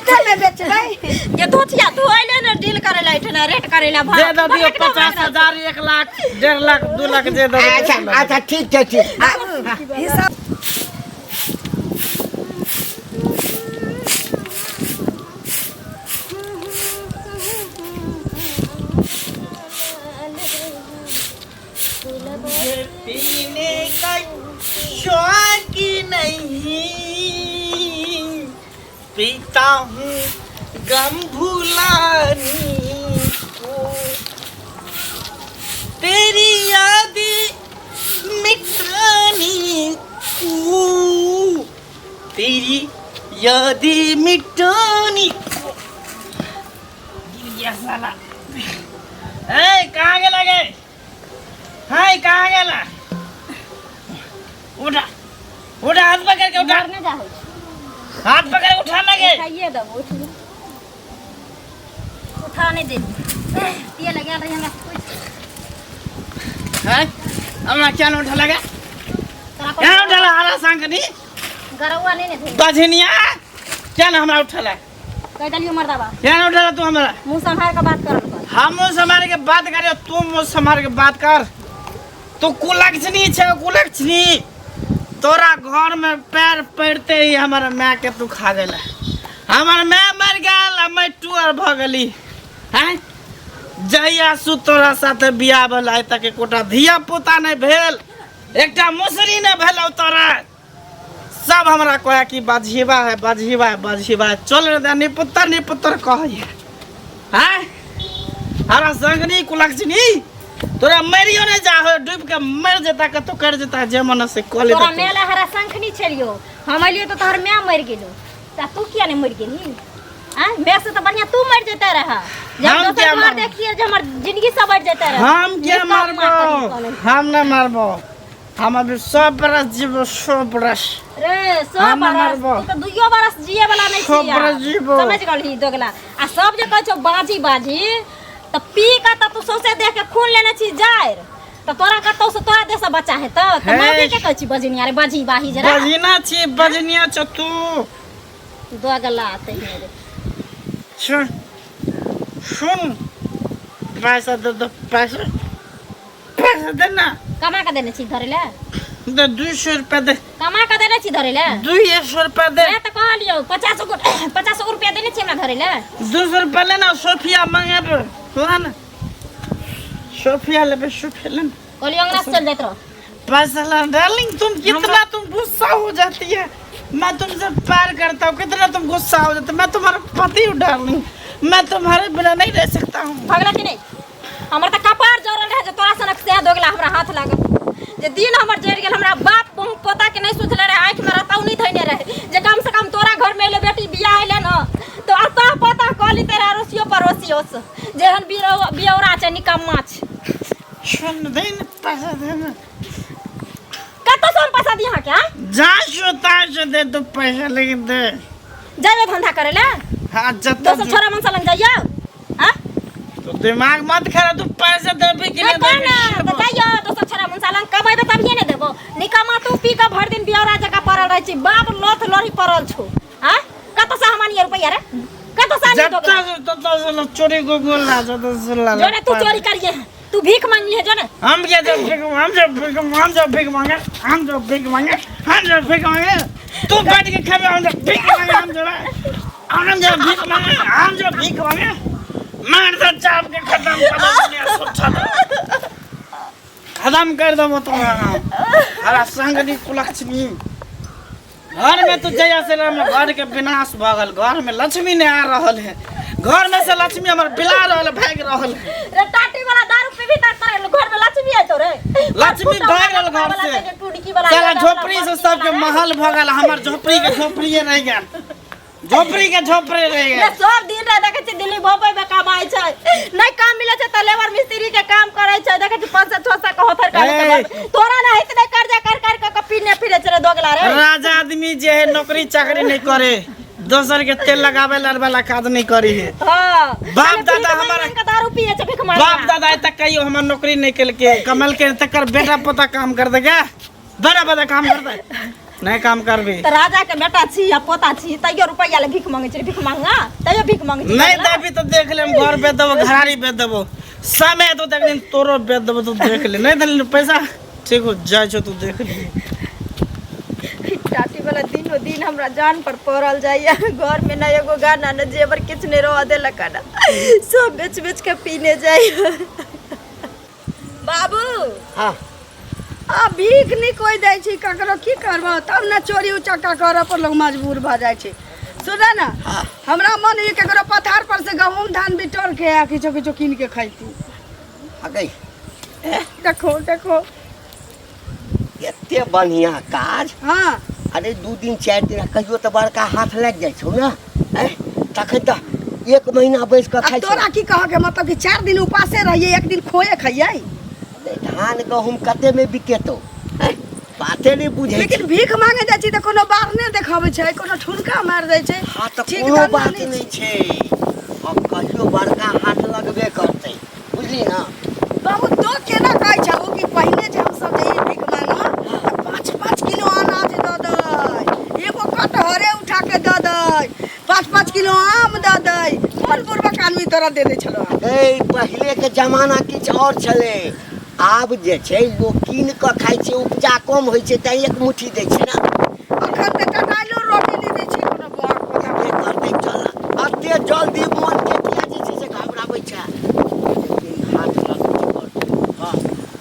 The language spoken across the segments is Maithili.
कते में बेचबै? ये धोतिया धोइले ने डील करे ला एठना रेट करे ला भाव। दे दो दियो 50,000, 1 लाख, 1.5 लाख, 2 लाख दे दो। अच्छा अच्छा, ठीक छै, ठीक। हिसाब। पीने का शौक नहीं, पीता हूँ गम भुलाने को, तेरी याद मिटाने को, तेरी याद मिटाने को। गिर गया साला। ए, कहाँ गेला गे? हाय, कहाँ गेला? उठा उठा, हाथ पकड़ के उठा। मरने जा होइ। हाथ पकड़ के उठा ना गे। उठाइए दब, उठ उठा नहीं दे पिए लगे रही हमरा कुछ। हैं, हमरा क्या न उठा लगा? तोरा क्या न उठा हरा सांकनी? गरौआ नहीं ने धोई। बझनिया, क्या न हमरा उठा? कह दलियो मर्दाबा। क्या न उठा तू हमरा? मुंह संभाल के बात करल कर। हम मुँह संभाल के बात करे, तू मुँह संभाल के बात कर। तू कुलक्षणी छे, कुलक्षणी। तोरा घर में पैर पड़ते ही हमर माय के तू खा गेला। हमर माय मर गेल आ मैं टूअर भ गेली हैं। जहिया सु तोरा साथे बियाह भेल, आइ तक एकोटा धिया पुता नहि भेल, एकटा मुसरी नहि भेल तोरा। सब हमरा कहे कि बझिबा है, बझिबा है, बझिबा है। चल रे, निपुत्तर निपुत्तर कहै हैं। हरा संगनी कुलक्षणी, तोरा मरियो नहीं जा हो, डूब के मर जेता, कतो कर जेता, जे मन से कऽ लेता। तोरा मेला हरा शंखनी छलियो, हम अलियो तो तोहर my मर गेलो, त तू किया नहीं मर गेली? आ मैं से तो बढ़िया तू मर जेता रहा। जब हम दोसर क्या घर मरब? देखिए जे हमर जिंदगी सवर जेता रहा। हम क्या निकम्मा मारबो? करी। हम ना मारबो, हम अभी 100 बरस जीबो, 100 बरस। रे 100 हम ना बरस? मारबो। तू तो दुइयो बरस जिए वाला नहीं 100 छी। बरस जीबो। समझ गेलही दोगला? आ सब जे कहै छौ बाजी बाजी त पी के त तू सौंसे देह के खून लेने छी जारि, त तोरा कतौ से तोरा देह से बच्चा हेतौ त? हे। मौगी के कहै छी बजनी, अरे बाजी बाही जरा। बजिना छी, बजनिया छौ तू। दोगला तहिने रे। सुन सुन, पैसा दे दो, पैसा पैसा दे ना। कमा के देने छी धरे ले? दे, 200 रुपया दे। कमा के देने छी धरे ले? 200 रुपया दे। मैं तऽ कहलियौ 50 गो, 50 गो रुपया देने छी हमरा धरे ले? 200 रुपया लेना, सोफिया मांगे ला ना, सोफिया लेबे, सोफिया लेना। कहलियौ अंगना से चल जाइत रह। पैसा ला डार्लिंग। तुम कितना तुम गुस्सा हो जाती है, मैं तुमसे प्यार करता हूँ, कितना तुम गुस्सा हो जाते। मैं तुम्हारा पति हूँ डार्लिंग, मैं तुम्हारे बिना नहीं रह सकता हूँ। भगला कि नहीं? हमर तऽ कपार जरल रहे जे तोरा सनक सएह दोगला हमरा हाथ लागल, जे दिन हमर जरि गेल। हमरा बाप बहु पोता के नहीं सोचले रहे, आँखि में रतौनी धैने रहे जे कम से कम तोरा घर में एले बेटी बियाह एले न तो अतः पता कऽ ली तेरा अड़ोसियो पड़ोसियो से, जेहन बियौरा छै, निकम्मा छै। सुन, दे ना पैसा, दे ना। कतऽ से हम पैसा दी अहाँके, आँय? जा सो ता से दे तू पैसा, लेकिन दे। जाइयो धंधा करे ले? हाँ, जब दोसर छोरा मनसा लग जाइयो, आँ? तो दिमाग मत खराब, तू पैसा देबी कि नहीं नहीं कह ना देबी? तऽ जाइयो दोसर छोरा मनसा लग, कमेबै तभिए ने देबो। निकम्मा, तू पी कऽ भरि दिन बियौरा जकाँ पड़ल रहै छी, बाप लोथ लोढ़ी पड़ल छौ, आँ? कतऽ से हम आनियै रुपैआ रे, कतऽ से आनियै? जब दोगला। तक तो तो चोरी को बोल रहा था तो सुन ला। जो ने तू चोरी करिए, तू भीख मांगी है, जो ने। हम क्या जब भीख, हम जब भीख, हम जब भीख मांगे, हम जब भीख मांगे, हम जब भीख मांगे, तू बैठ के खाबे। हम जब भीख मांगे, हम जब भीख मांगे, हम जब भीख मांगे, मार दे चाप के, खत्म कर दो दुनिया, सुट्ठा दो, खत्म कर दो तुम्हारा। हरा संगनी कुलक्ष्मी, घर में तो जया से घर के विनाश भऽ गेल। घर में लक्ष्मी नहीं आ रहल है, घर में से लक्ष्मी हमर बिला रहल है, भागि रहल है। रे टाटी वाला, दारू पीबी त तोरे घर में लक्ष्मी आइतो रे? लक्ष्मी भागि गेल घर से। टुडकी वाला साला झोपड़ी से सबके महल भऽ गेल, हमर झोपड़ी के झोपड़िए रहि गेल, झोपड़ी के झोपड़े रहि रे गेल। सब दिन रे देखै छी दिल्ली बम्बई में कमाइ छै, नहीं काम मिलै छै त लेबर मिस्त्री के काम करै छै। देखै छी 500 600 के होथर करै छै। ए। घर में। तोरा ना इतने कर्जा कर कर के पीने फिरे छै रे दोगला रे। राजा आदमी जे है नौकरी चाकरी नहीं करे, दोसर के तेल लगावे लड़ वाला काज नहीं करी है। हाँ। बाप खाली दादा भीख मांग हमारा- मांग के दारू पिए छै भीख मांग। बाप दादा आइ तक कहियो हमर नौकरी नहीं केलके, कमल के तकर बेटा पोता काम कर दे, क्या बेटा पोता काम कर दे। नहीं काम करबी तऽ राजा के बेटा छी आ पोता छी तैयो रुपैआ ले भीख मांगै छी भीख मांगा तैयो भीख मांगै छी नहीं देबी तो देख ले हम घर बेच देबो घरारी बेच देबो समय तो देख दिन तोरो बेच देबो तू देख ले नहीं देली पैसा ठीक हो जाइ छौ तू देख ले टाटी वाला दिनो दिन हमरा जान पर पड़ल जाइए घर में न एगो गाना न जेवर किछु नहीं रह देलक ना सब बेच बेच के पीने जाइए बाबू हाँ आ भीख नहि कोइ दै छै ककरो की करबह तब ने चोरी उचक्का करऽ पर लोग मजबूर भऽ जाइ छै सुनऽ ने हाँ। हमरा मन होइए ककरो पथार पर से गहूँम धान बिटोर के आ किछो किछो कीन के खैती आ गई देखो देखो एते बढ़िया काज हाँ अरे 2 दिन 4 दिन कहियो तऽ बड़का हाथ लागि जाइ छौ ने आँय? तखन तऽ एक महीना बैस कऽ आ खाइ छौ तोरा की कहऽ के मतलब कि 4 दिन उपासे रहियै एक दिन खोए खैयै अरे धान गहूम कते में बिकेतौ आँय? बाते नहि बुझै लेकिन छी भीख मांगे जाइ छी तऽ कोनो बार नहि देखाबै छै कोनो ठुनका मारि दै छै हाँ तऽ ठीक कोनो धन्धा बात नहि नहि छै अब कहियो बड़का हाथ लगबे करतै बुझली ना बाबू तो केना कहै छौ कि पहिने जे हमसब जइयै भीख मांगऽ तऽ 5-5 किलो अनाज दऽ दै, एगो कटहरे उठा के दऽ दै, 5-5 किलो आम दऽ दै। कोन बुड़बक आदमी तोरा दे दै छलौ? ए पहिले के जमाना किछु आओर छलै। आब जे छै लोक कीन कऽ खाइ छै, उपजा कम होइ छै, तैं एक मुट्ठी दै छै ने। अखन तऽ टटाइलो रोटी नहि दै छै कोनो बौआ खोता। के करतै? चल, एते जल्दी मोन के किया जे छै से घबराबै छै? हाथ लगै छै हँ,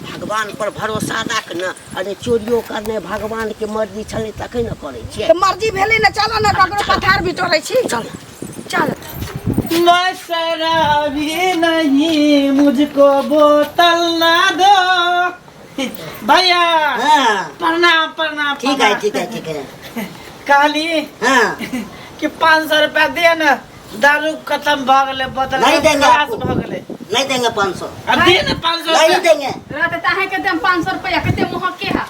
भगवान पर भरोसा राख ने। अरे चोरियो करने भगवान के मर्जी छलै तखन ने करै छियै। तऽ मर्जी भेलै ने, चल ने ककरो पथार बिटोरै छी। चल। चल। मैं शराबी नहीं, मुझको बोतल ना दो भैया। हाँ। प्रणाम प्रणाम। ठीक है। ठीक है, ठीक है। कहली हाँ। कि 500 रुपया दिए ने, दारू खत्म भऽ गेलै, बोतल नहीं देंगे खलास आपको। भऽ गेलै। नहीं देंगे 500। अब दिए ने 500 नहीं रुपया। देंगे। रहते ताहे के देम 500 रुपया, कते महके है।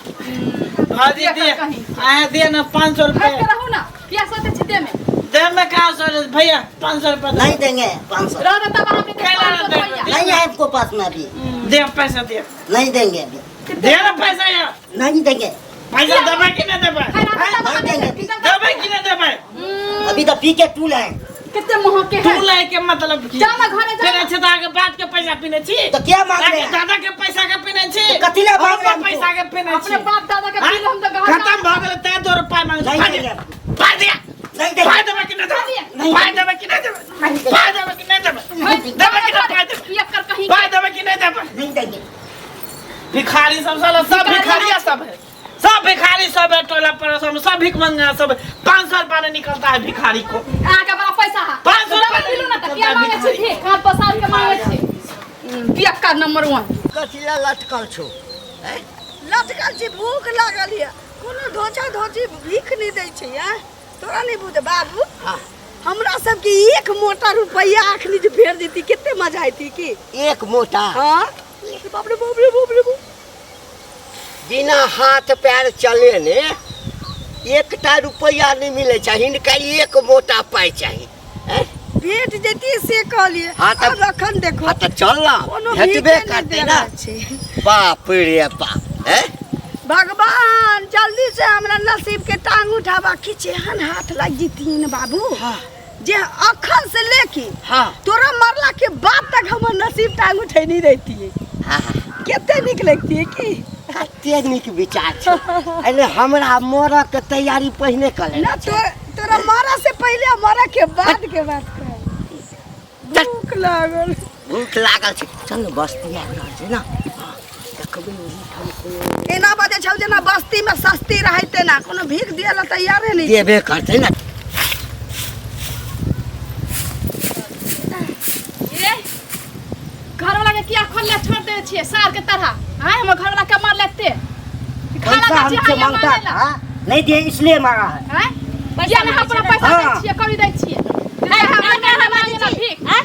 हाँ जी, दिए। कहीं। आए दिए ना 500 रुपया। हट के रहू ना, किया सोते छी दे में? दे में कहाँ सौ भैया, 500 रुपया दे। नहीं देंगे 500। रहते तब अहाँ के देम कैला 500 देबै? रुपया। नहीं है आपको पास में अभी। दे पैसा दे। नहीं देंगे अभी। दे ना पैसा यार। नहीं देंगे। पैसा देबै कि नहीं देबै? खाय रहते तब अहाँ के नहीं देम। देंगे। देबै कि नहीं देबै? अभी तो पी के टूल है। कते महके तू है। लै के मतलब की? जा ना घरे, जा। पीने छी तऽ अहाँके बाप के पैसा पीने छी? तो क्या मांग रहे अहाँके हैं? दादा के पैसा के पीने छी? तो कथी ला मांग रहे हैं हमर पैसा के पीने छी? अपने बाप दादा के पीले, हम तो गहना। खत्म भऽ गेलै तैं 2 रुपया मांग। नहीं पाइ देंगे। दे, पाइ दिया। नहीं देंगे। पाइ देबै कि नहीं देबै? नहीं। पाइ देबै कि नहीं देबै? पाइ देबै कि नहीं देबै? देबै कि नहीं पाइ देबै? किया कर कहीं। पाइ देबै कि नहीं देबै? नहीं देंगे। भिखारी सब साला सब भिखारिया सब है, सब भिखारी सब है। टोला पड़ोस में सब भिख मंगा सब। 500 रुपया नहीं निकलता है भिखारी को। अहाँ के बड़ा पैसा है। 500 रुपया पीलू ना तऽ निकलता किया है मांगे छी भिखारी। भीख? हाथ पसार के मांगे छी पियक्का नंबर वन। कथी ला लटकल छौ? लटकल छी, भूख लागल यऽ, कोनो धोचा धोची भीख नहि दै छै। आँय तोरा नहि बुझ बाबू। हाँ। हमरा सबके एक मोटा रुपैआ अखनी जे भेट जेती, कते मजा अयती की। एक मोटा? हाँ, बाप रे बाप रे बाप रे बाप। बिना हाथ पैर चले ने एकटा रुपैआ नहि मिलै छै, हिनका एक मोटा पाइ चाही, हैं? भेट जेती से कहलिए। हाँ, तब- आब अखन देखो। हाँ तऽ चल ना। कोनो भेटबे भीखे नहि करतै दे ना। रहल छै। बाप रे बाप, हैं? भगवान जल्दी से हमरा नसीब के टांग उठाबा, किछु एहन हाथ लागि जेतीन बाबू जे अखन से लेके तोरा मरला के बाद तक हमर नसीब टांग उठेनी रहती। हाँ। कते नीक लगती की। कते नीक विचार छै। अरे हमरा मरऽ के तैयारी पहिने कऽ लेना ना तो तोरा मरऽ से पहिले आ मरऽ के बाद के बात कर। भूख लागल। भूख लागल छै, चल ने, बस्ती आबि रहल छै ने। हाँ, देखबै ओहिठाम कोनो एना बजै छौ जेना बस्ती में सस्ती रहै तेना। कोनो भीख दिअ ला तैयारे नहीं छै। देबे करतै ने। ए घरवाला के किया खोलले छोड़ दे छियै सार के तरह? आय हमर घरवाला के मार लेते खाना पैसा दै छियै। हमसे अहाँ मांगता मांगे ला। था, नहीं दिए इसलिए मारा है। आँय किया नहीं अपना पैसा दै हाँ। छियै, कभी दै छियै? आँय, हमरा हमरा के मांगे मांगे छी? भीख। आँय?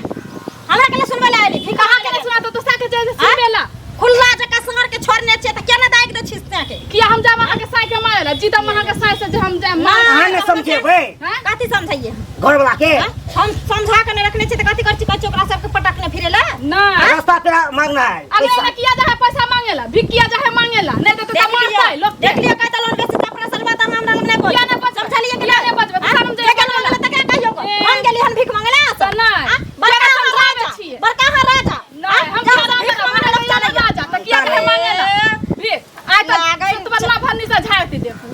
हमरा के सुनबै ला आइली भीख? कहाँ के सुना तो दोसरा के जाय सुनबे ला। खुल्ला जगह साँड़ के छोड़ने छियै तऽ केना दागि दै छी के? किया हम जाब अहाँ के साय के मारे ला? जीतम अहाँ के साय से जे हम जाब मारे? अहाँ ने समझेबै। आँय? कथी समझाइए? घर वाला के। आँय? हम समझा के नहीं रखने छियै तऽ कथी करै छी? कहै छी ओकरा सबके पटकने फिरे ला। नहीं। रास्ता तेरा मांगना है अरे पैसा। एना किया जाए पैसा मांगे ला? भीख किया जाए मांगे ला? नहीं देते तो देख लियो मारतै लोग। देख लियो, कहै लोन बेसी अपना सरबा तऽ हमरा लग नहि बोल। किया नहि बजबै? समझलियै कि किया नहि? नहि बजबै? आँ? दुकानमे जे गेल मांगला तकरा कहियो गो। ए। हम गेली हन भीख मांगला तऽ नहि। आँ? बड़का किया अहाँ समझाबै राजा, छियै? बड़का अहाँ राजा। नहि, आँ? हम जहाँ किया भीख राजा? मांगला लोक चलै राजा, तऽ किया अरे। नहि मांगेला? भीख। आइ तऽ लागै सुतबला भन्नी से झाड़ि देखू।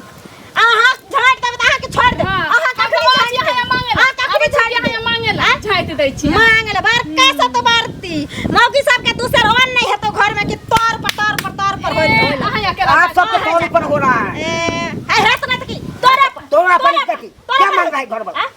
अहाँ झाड़ि देबै तऽ अहाँके छोड़ि देब। हाँ। अहाँ हम कखनी तऽ झाड़ि छियै, देब? मांगेला। अहाँ कखनी आबै छियै, झाड़ि देब? अहाँ मांगेला। झाड़ि दै छी। मांगले बड़का से तो बारती मौगी सबके दूसर ओन नहीं हेतो घर में कि तोर पर तोर पर तोर पर होइत ए, होइल। अहाँ अकेला आप सबके तौर पर हो रहा है ए है हेत ना त की तोरा पर तोरा पर कथी? तोरा क्या पर। मांग रहा है घर वाला? हाँ?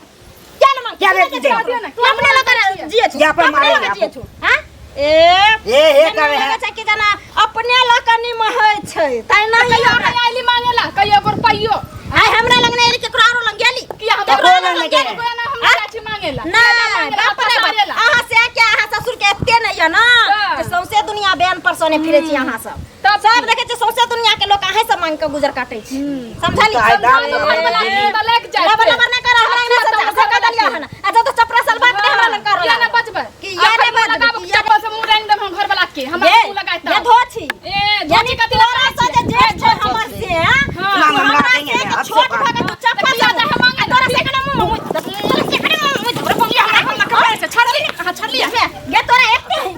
क्या ना मांग क्या तू रेट नहीं दीजिएगा? जिए छू। तू अपने लग जिए छू यहाँ पर अपने मारे लग हैं जिए आपको। छू हाँ? ए ए, हे जेना करे है। लगै छै कि जेना अपने लग कनी महै छै तै नहीं कहियो हमरा अहाँ आइली मांगेला, कहियो एगो रुपैयो। आइ हमरा लग नहीं एली केकरो आरो लग गेली किया हम केकरो ककरो आरो लग लग नहि गेली गेली। ना हम हाँ? जाइ छी मांगेला। नहीं बाप रे बाप अहाँ से के अहाँ ससुर के एते नहीं है ना हाँ। जे सौंसे दुनिया बेन पर सोने फिरे छी अहाँ सब तब सब देखे छी सौंसे दुनिया के लोग अहाँ सब मांग के गुजर काटे छी समझली तो आइ दाम तो घर वाला के तऽ लागि जाइ लबर छै। लबर नहीं कर हमरा इना से जा से कह देलियो हन आ जब तो चपरा सलवार के हमरा लग कर किया ना बचबै? कि या आखिर नहीं मुँह बचबै, लगाबू, कि या चप्पल से मुँह रंगि देब हम घर वाला के। हमरा ये मुँह लगाय ये तब। धोछी ए, धोछी यानी कथी लए तोरा करै से जे छियै? जेठ छै हमर से हाँ। तू हमरा हमरा देंगे से ने, के अब से छोट बात। भऽ के तू चप्पल किया से जाहे मांगे? तोरा से कने मुंह मुंह तोरा से कने मुंह मुंह तोरा मुंह हमरा हमरा कपड़ा छै, छोड़ली, अहाँ छोड़लियै? गे तोरा एते है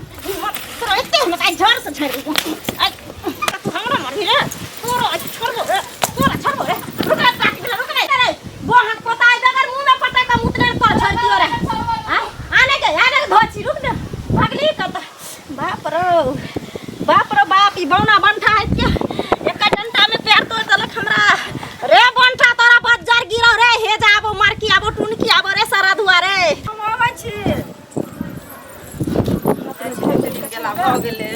तोरा एते है आइ झड़ से झड़ आइ तू हमरा मारबी रे तोरा आइ छोड़बो रे तोरा छोड़बो रे रुक रे ताकि बेला रुक रे रे बो हाथ पोताई बगैर मुंह में पटक के मुतरे तोरा छोड़ दियो रे आ आने के आने के धोची रुक ने भगली कत बाप रो बाप रो बाप ई बौना बंठा है के एक डंटा में पैर तोड़ देलक हमरा रे बंठा तोरा बज्जर गिरो रे हे जाबो मारकी आबो टुनकी आबो रे सारा दुआरे हम अबै छी गेला भऽ गेलै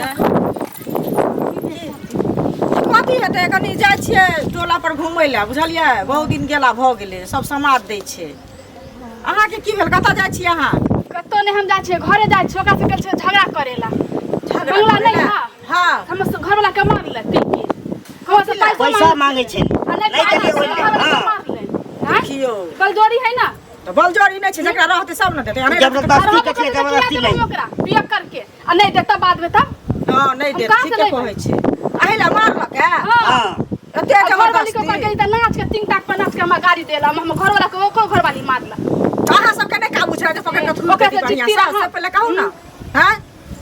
कथी हेतै कनि जाइ छियै टोला पर घुमै लए बुझलियै बहुत दिन गेला भऽ गेलै सब समाद दै छै अहाँके की भेल कतऽ जाइ छियै अहाँ कतौ नहि हम जाइ छियै घरे जाइ छियै ओकरा से गेल छियै झगड़ा करेला झगड़ा बंगला नहि करै लए? हा हँ हमर से घरवाला के मारले पी के हमर से पैसा पैसा मांगे छै आ नहि नहि देलियै ओहि घरवाला लेल के हँ मारले आँय? देखियौ बलजोरी है ना तऽ बलजोरी नहि छै जकरा रहतै सब ने देतै आ नहि रहतै जबरदस्ती रहबो के छै करतै तऽ जबरदस्ती किया देबै नहि ओकरा बिया करके आ नहि देता बाद में तब हँ नहि हम देत कहाँ से ठीके लेबै? कहै छै अही लए मारलक ए हाँ हँ एते आ घरवाली के जबरदस्ती ओकर गेली तऽ नाच के तीन टाक पर नाच के हमरा गाड़ी देला हम घरवाला के ओकर घरवाली मारला अहाँ सबके नहि काबू छै जे पकड़ के थूक ओकरा देती से बढ़िआँ जिद्दी से रहा। से पहिले कहू ने हँ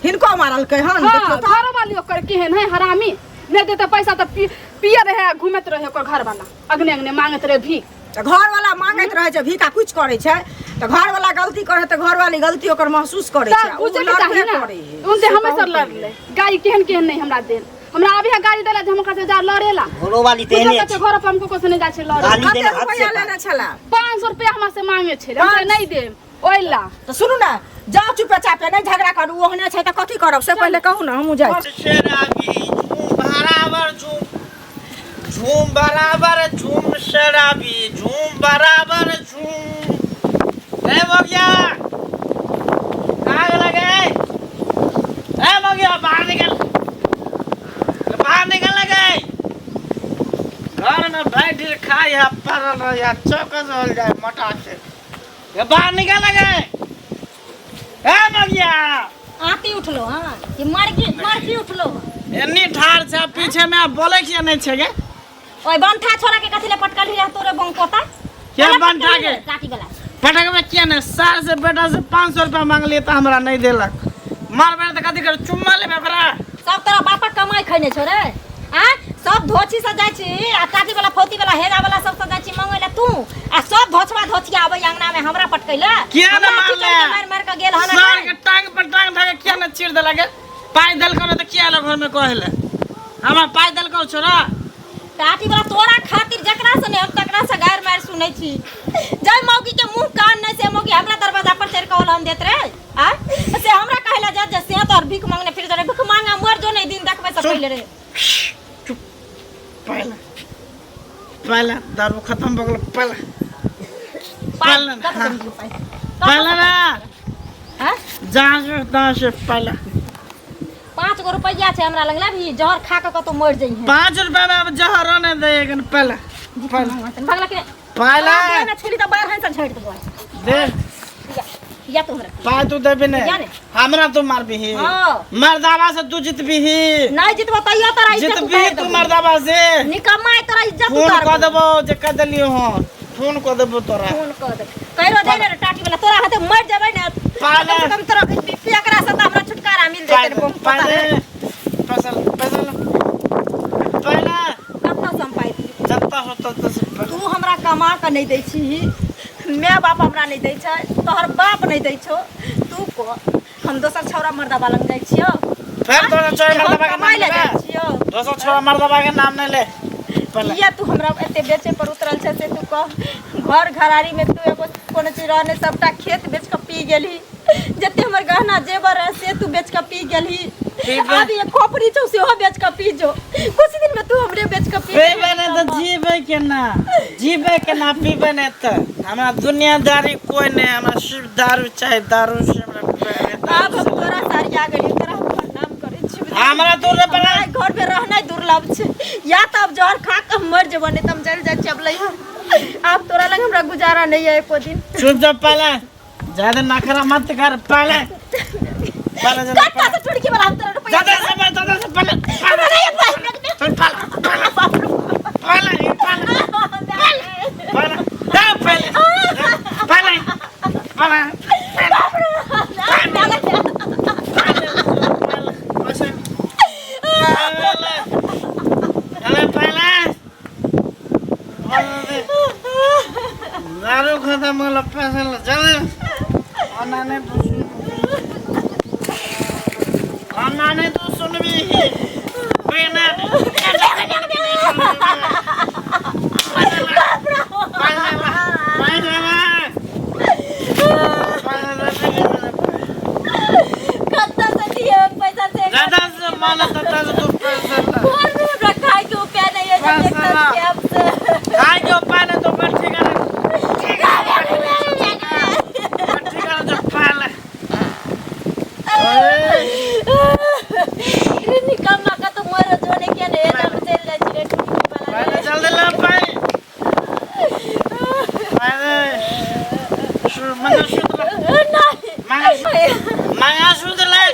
हिनको मारलकै हन हाँ देखियौ तऽ घरवाली ओकर केहन है हरामी नहि देते पैसा तऽ पिए रहे आ घूमैत रहे ओकर घरवाला अगने अगने मांगैत रहे भीख तऽ घरवाला मांगैत रहै छै भीख आ कुछ करै छै तऽ घरवाला गलती करै तऽ घरवाली गलती ओकर महसूस करै छै तऽ आ ओ बुझे के लड़बे चाही ना करै है उनते से हमें कहू सर लड़ले गाड़ी केहन केहन नहीं हमरा देल हमरा अभी गाड़ी देला जे हम ओकरा से जा लड़ेला घरो वाली बुझल तेहने तऽ छै छै घर पर हम ककरो से नहीं जाइ छै लड़े गाली कते देने हद से रुपैआ पार। लेने छला 500 रुपया हमरा से मांगे छै हम कहलियै, नहीं देब ओहि ला तऽ सुनू ने जाउ चुपे चापे नहि झगड़ा करू ओहने छै तऽ कथी करब से पहिले कहू ने हमहूँ जाइ छी। शराबी झूम बराबर झूम झूम बराबर झूम शराबी झूम बराबर झूम ए बगिया कहाँ गेला गे ए बगिया बाहर निकल बाहर निकल गे घर में बैठ के खाई है पड़ल रह जा चौकस हो जाए मोटा से ये बाहर निकल गे ए बगिया आती उठलो हाँ कि मर की मर की उठलो एन्नी ठार छै पीछे में आ बोले किया नहीं छै गे ओए बंठा छोरा के कथी ले पटकल हिया तोरे बंकोता क्या बंठा के? काटी वाला पटकबे किया नहीं सार से बेटा से 500 रुपया मांगलिए तो हमरा नहीं देलक मारबे तऽ कथी कर चुम्मा लेबे ओकरा सब तोरा बापक कमाई खैने छौ रे आ सब धोछी से जाइ छी आ काटी वाला फौती वाला हेरा वाला सब से जाइ छी मंगै ले तू आ सब धोछवा धोछिया आबै अंगना में हमरा पटकै ले किया ने हमरा मारले? खिचड़ के मारि मारि के गेल हन सार के टांग पर टांग धके किया ने चीर देलक गे? पाइ देलकौ ने तऽ किया एलौ घर में कहै ले हमरा पाइ देलकौ छोरा काटी वाला तोरा खातिर जकरा से नहीं हम तकरा से गारि मारि सुनै छी जय मौगी के मुंह कान नहीं से मौगी हमरा दरवाजा पर चढ़ के ओलहन देत रे आ से हमरा कहला जा जे से तोर भीख मांगने फिर रे भीख मांगा मर जो नहीं दिन देखबै से पहिले रे चुप पहला पहला दारू खत्म भऽ गेल पहला पाइ पहला कत हाँ। से पाइ पहला ना हां जहाँ से तहाँ से पहला 5 गो रुपैया छै हमरा लग भी जहर खा के कतौ मर जइहे 5 रुपया में अब जहर ने दे पहला पहला भगला के पहला ना छुली त बाहर से छाड़ि देबो दे या तू हमरा पाइ तू देबी या ने ने। हमरा तू मारबी हाँ। मर्दावा से तू जीतबी नहीं जितबो तैयो तोरा इज्जत जीतबी उतारि तू देबो। मर्दावा से निकम्मा है तोरा इज्जत फोन उतार कऽ देबो जे कह देलियो हँ फोन कऽ देबो तोरा फोन कऽ दे कहिरो दे ने टाटी वाला तोरा हाथे मर जेबै ने पाले। कम से कम तोरा एकरा से तऽ हमरा छुटकारा मिल पाइ जेतै ने दे, बहु पाइ पता दे नहि पैसा ले, पैसा ले। पाइ ले कतऽ से हम पाइ दियौ जत्ता हो तत्ता से पाइ। तू हमरा कमा कऽ नहि दै छीही माय बाप हमरा नहि दै छै तोहर बाप नहि दै छौ तू कह हम दोसर छौड़ा मर्दाबा लग जाइ छियौ फेर तोरा छोड़ा हम मर्दाबा के नाम कमाइ लए लेबे जाइ छियौ दोसर छोड़ा मर्दाबा के नाम नहि ले पहिले किया तू हमरा एते बेचे पर उतरल छै से तू कह घर घरारी में तू एगो कोनो चीज रहने सबटा खेत बेच कऽ पी गेलही जते हमर गहना जेवर है से तू बेच कऽ पी गेलही पीबे। आब ये खोपड़ी छौ सेहो बेच कऽ पी जो कुछ दिन में तू हमरे बेच कऽ पी पीबे नहि तऽ जीबे केना जीबे केना पीबे नहि तऽ हमरा दुनियादारी कोइ नहि हमरा सिर्फ दारू चाही दारू से हमरा प्यार है, आब दारू हम से। तोरा सारिया गेलियो तोरा हम प्रणाम करै छी हमरा दूर नहि हमरा एहि घर में रहनाइ दुर्लभ छै या तऽ आब जहर खा कऽ हम मरि जेबो नहि तऽ हम जलि जाइ छी आब लैहर आब तोरा लग हमरा गुजारा नहि है एको दिन चुप जा पहले ज्यादा नखरा मत कर पहले पहले जल्दी कत्ता से टुड़की वाला हम तोरा रुपैया दादा से पहले दादा से पहले हमरा नहीं पाइ चल पहले पहले पहले पहले जा पहले पहले पहले पहले पहले दारू खत्म होलो पैसा लो चल ओना नहीं तू सुन ओना नहीं तू सुनबी बिना कत्ता से दिए पैसा से ज्यादा से माना तत्ता से तू पैसा ला। घर में हमरा खाए के उपाय नहीं है जब पैसा ला। देखता छी अब से खाए के उपाय नहीं तो बड़ ठिकाना बड़ ठिकाना जो पाले रे निकम्मा का तो मरो जोने के ने एकदम चल जाइ छी रे टुटकी वाला पहले जल्दी ला पाई पहले मंगलसूत्र नहीं मंगलसूत्र मंगलसूत्र ले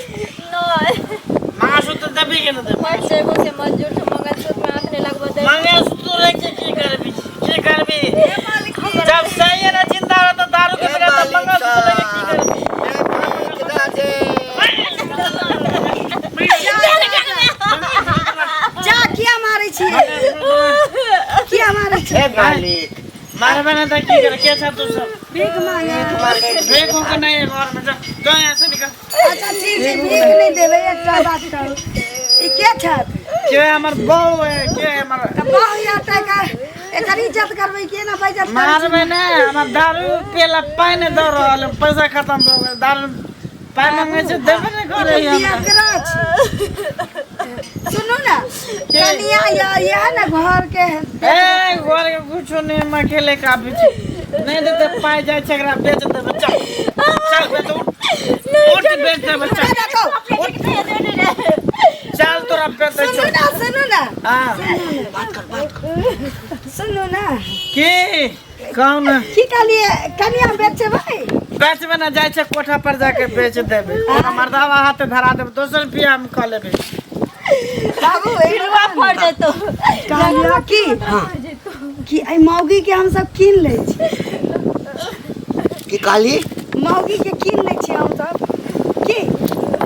नहीं मंगलसूत्र दबी के न दे मर जेबो से मंजूर छौ मंगलसूत्र में हाथ नहीं लगबो दे मंगलसूत्र लेके की करबी की करबी जब सही है ना जिंदा रह तो दारू के बगैर तो मंगलसूत्र लेके की करबी जा किया मारै छी किया मारै छी ए मालिक मारबे ना तो की कर के छा तू सब भीख मांगे भीख को नहीं है घर में जा जा यहाँ से निकल अच्छा ठीक छै भीख नहि देबै एकटा बात कहू ई के छथि के हमर बहू है के हमर तऽ बहु या तऽ एकर इज्जत करबै के ना बेइज्जत करै छी? मारबे ना हमर दारू पियला पानि नहि दऽ रहल है, पैसा खत्म भऽ गेल दारू पाइ मंगै छै देबे नहि करै ई हमरा केकरा छी सुनू ने कनिया या इएह ने घर के ए घर के कुछो नहि हम अकेले काफी छी नहि देते पाइ जाइ छै एकरा बेच देबै चल चल बेच उठ उठ बेच देबै चल देखो चल तोरा बेच दै सुनू छौ ना सुनू ना हाँ सुनू ना की कहू ने की कहलिए कनिया बेचबै बेचबे ने जाइ छै कोठा पर जाके बेच देबै कोनो मर्दावा हाथे धरा देबै दोसर बियाह हम कऽ लेबै बाबू पिलुआ फड़ जेतो कहलियो की कि एहि मौगी के हमसब कीन लै छी की कहली मौगी के कीन लै छी हमसब की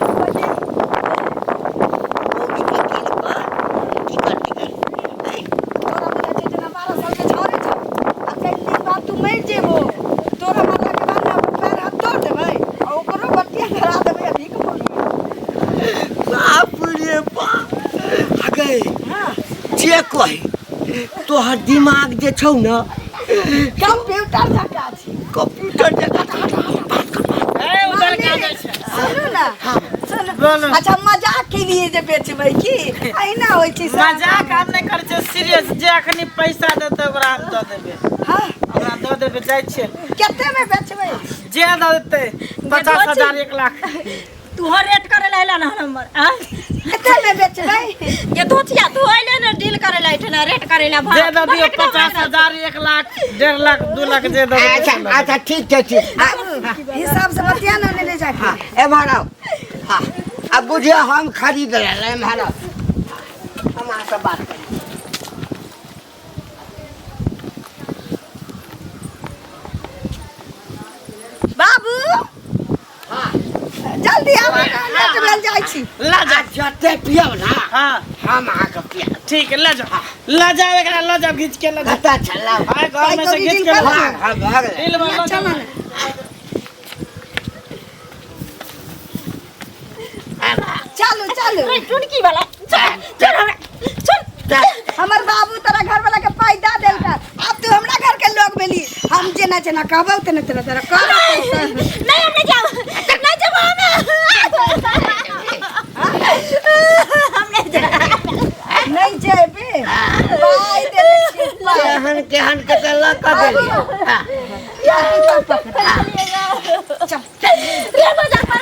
मौगी के कीन कऽ की करबी गै? ऐं? तोरा बुझाइ छै जेना 12 साल के छौड़ी छौ आ कनि दिन बाद तू मरि जेबो तोरा मरला के बाद ने अपन पैर हाथ तोड़ देबै आ ओकरो बटिया धरा देबै आ भीख मांगबै बाप रे बाप आ गै हँ जे कही तोहर दिमाग जे छौ ने कंप्यूटर जकाँ छी कंप्यूटर जकाँ बात कर बात ए उधर का जाइ छै सुनू ने सुनू बोलू। अच्छा मजाक के लिए जे बेचबै की अहिना होइ छै सब। मजाक हम नहि करै छियै सीरियस जे अखनी पैसा देतै ओकरा हम दऽ देबै हँ ओकरा दऽ देबै जाइ छियै कते में बेचबै जे दऽ देतै 50,000 1 लाख तू हर रेट करे ला एला ना हमर आ कते में बेचबै ये धोतिया तू अइले ना डील करे ला एठना रेट करे ला दे दे दियो 50,000 1 लाख 1.5 लाख 2 लाख जे दे अच्छा अच्छा, ठीक छै, ठीक। हिसाब से बतिया ना ले जाके। हाँ, एम्हर आउ। हाँ, अब बुझियौ हम खरीद लेले। एम्हर आउ, हम अहाँसँ बात करी। बाबू, जल्दी आबू ना, लेट भेल जाइ छी। ला जा। आ जते पियब ना, हाँ, हम अहाँके पियब। ठीक है, ले जाओ, ले जाओ एकरा, ले जाओ, घीच के ले जाओ। कतऽ छलौ? हाँ, घर में से पैसा घीच के ले डील जाओ। हाँ, भऽ गेलै। डील में ले चल जाओ। ना। चलू चलू। टुनकी वाला, चल चल हमरा, चल। हमर बाबू तोरा घर वाला के पाई दे देलका। अब तू हमरा घर के लोग भेली, हम जेना जेना कहबौ तेना तेना तोरा करऽ पैसा। नहीं, हम नहीं जाओ, नहीं जाओ, हम नहीं जाओ। नहीं जेबे? पाई देने छियै पाई। केहन केहन के तऽ लऽ कऽ गेलियै। हाँ। चल। रे बाजार पर।